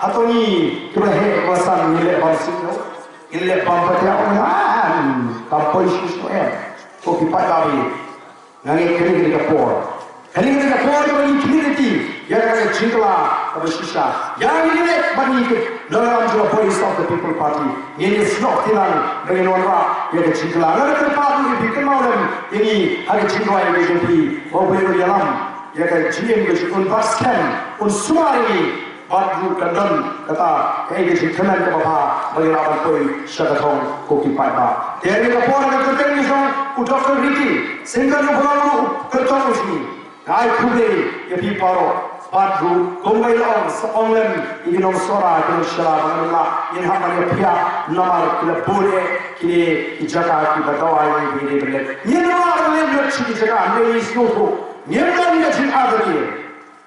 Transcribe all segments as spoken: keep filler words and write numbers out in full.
Hato ngi kiba heh ba san ngi leh bam sngewthuh, ngi leh bam paidbah? Em, kam poi shuh shuh em. Ko ki paidbah, nga ngeit kane ka dei ka por. Kane ka dei ka por kaba ngi community ïa ka jingkylla kaba shisha. Ïa ngi leh bad ngi ki nongïalam jong ka Voice of the People Party. Ngin ïasnoh kti lang, ngin wanrah ïa ka jingkylla. Nga kyrpad ïa phi, kynmaw lem ïa ngi ha ka jingrwai ka jong phi. Ba U Blei un ïalam ïa ka jingim ka jong un, bad skhem un sumar ïa ngi. Bad ruh kan don kata kaei ka jingkmen kaba bha ba ngi lah ban poi sha ka thong, ko ki paidbah. Te ha kane ka por nga kyrteng ïa u Doctor Ricky Syngkon, u ba long ruh u kyrtong u jong ngi. Nga ai khublei ïa phi baroh. Bad ruh kumba i la ong, sa ong lem ïa ki nong Sohra, ki nong Shella, ba ngin lah ngin hap ban ïaphiah namar ki la bun eh kine ki jaka kiba dawa ïa ngi ba ngi dei ban leit. Ngim lah ban leit lut sha ki jaka, hynrei ngi sngewthuh ngim don ka jingartatien.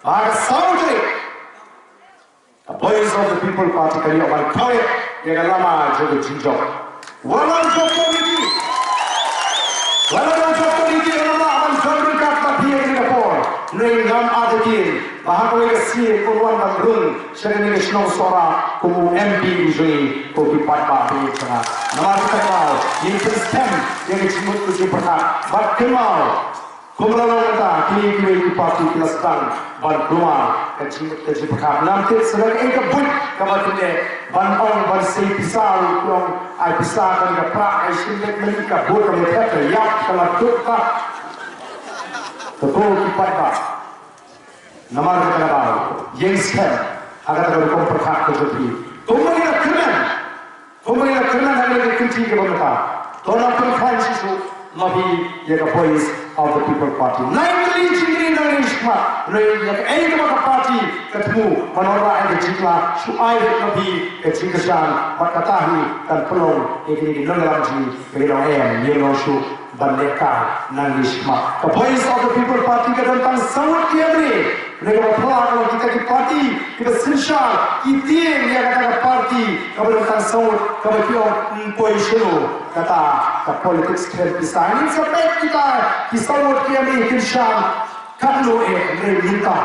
Ba ka saw tarik ka Voice of the People Party kan ïoh ban kawek ïa ka lama jong ka jingjop. Wat la jop committee, wat la jop committee, ngam lah ban jon ryngkat bad phi ha kane ka por. Hynrei ngam artatien ba ha kawei ka sien un wan ban rung sha kane ka shnong Sohra kum u M P u jong ngi, ko ki paidbah ba ïeit jong nga. Namar kata ka daw ngin pynskhem ïa ka jingmut ka jingpyrkhat bad kynmaw, kumba la long mynta, kine kiwei ki party ki la sdang ban kulmar ka jing, ka jingpyrkhat. Ngam tip sa da kaei ka buit kaba kin leh, ban ong ban sei pisa ruh ki ong ai pisa, kan ka prah ai shim beit, mynta ka buit ka methep ka ïap ka la duk ka. Ka ko ki paidbah. Namar kata ka daw, ïeng skhem ha kata ka rukom pyrkhat ka jong phi. Kumba ngi la kyrmen, kumba ngi la kyrmen ha kane ka kynti kaba mynta, to nang pynkhlaiñ shisha ma phi ïa ka Voice of the People Party. Nai ka ri jingri nang ri shmat, nai ïa kaei kaba ka party ka thmu ban wanrah ïa ka jingkylla, shu ai beit ma phi ka jingkyrshan, bad kata hi kan pynlong ïa kine ki nongïalam jong ngi ba kin ong em, ïa nong shu ban leh ka nang ri shmat. Ka Voice of the People Party ka don tang saw ngut ki M L A. Hynrei kaba phylla ka long kita ki party kiba synshar ki tieng ïa kata ka party kaba don tang saw ngut, kaba ki ong ym poi shano kata ka politics khlem pisa. Ngin sa peit kita ki saw ngut ki M L A kin shah katno eh, hynrei mynta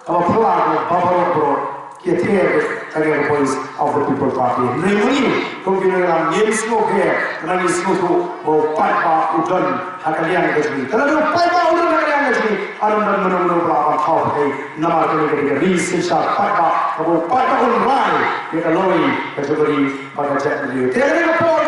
kaba phylla ka long ba baroh baroh ki ïather beit ha ka Voice of the People Party. Hynrei ma ngi kum ki nongïalam ngim sngewpher, hynrei ngi sngewthuh ba u paidbah u don ha ka liang ka jong ngi. Ka la dei u paidbah u don ha ka liang ka jong ngi, ym don mano mano ba lah ban thaw pyrthei, namar kane ka dei ka ri synshar paidbah, kaba u paidbah un rai ïa ka lawei ka jong ka ri bad ka jaitbynriew. Te kane ka por